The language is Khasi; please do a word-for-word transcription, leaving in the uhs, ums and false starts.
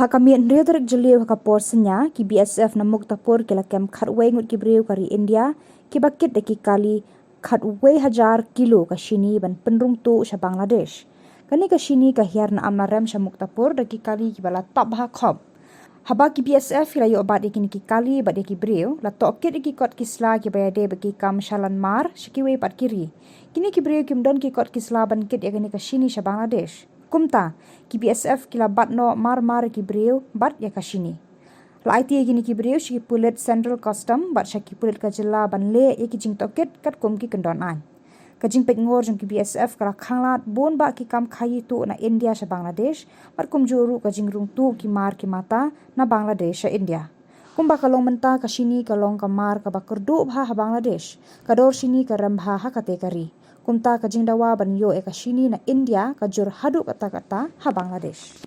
Ha ka miet hynriew tarik Jylliew ha ka por synñia, ki B S F na Muktapur ki la kem khatwei ngut ki briew ka ri India kiba kit da ki kali khatwei hajar kilo ka shini ban pynrung tuh sha Bangladesh. Kane ka shini ka hiar na Amlarem sha Muktapur da ki kali kiba la tap bha khop. Haba ki B S F ki la ïoh bat ïa kine ki kali bad ïa ki briew, la tohkit ïa ki kot ki sla kiba ïadei bad ki kam shalan mar sha kiwei pat ki ri. Kine ki briew kim don ki kot ki sla ban kit ïa kane ka shini sha Bangladesh. Kumta, ki B S F ki la bat noh mar mar ïa ki briew bad ïa ka shini. La aiti ïa kine ki briew sha ki pulit Central Custom bad sha ki pulit ka jylla ban leh ïa ki jingtohkit katkum ki kyndon aiñ. Ka jingpeit ngor jong ki B S F ka la khanglad bun bah ki kam khaïi tuh na India sha Bangladesh, bad kumjuh ruh ka jingrung tuh ki mar ki mata na Bangladesh sha India. Kumba ka long mynta, ka shini ka long ka mar kaba kyrduh bha ha Bangladesh. Ka dor shini ka rem bha ha kata ka ri. Kumta, ka jingdawa ban ïoh ïa ka shini na India ka jur haduh katta katta ha Bangladesh.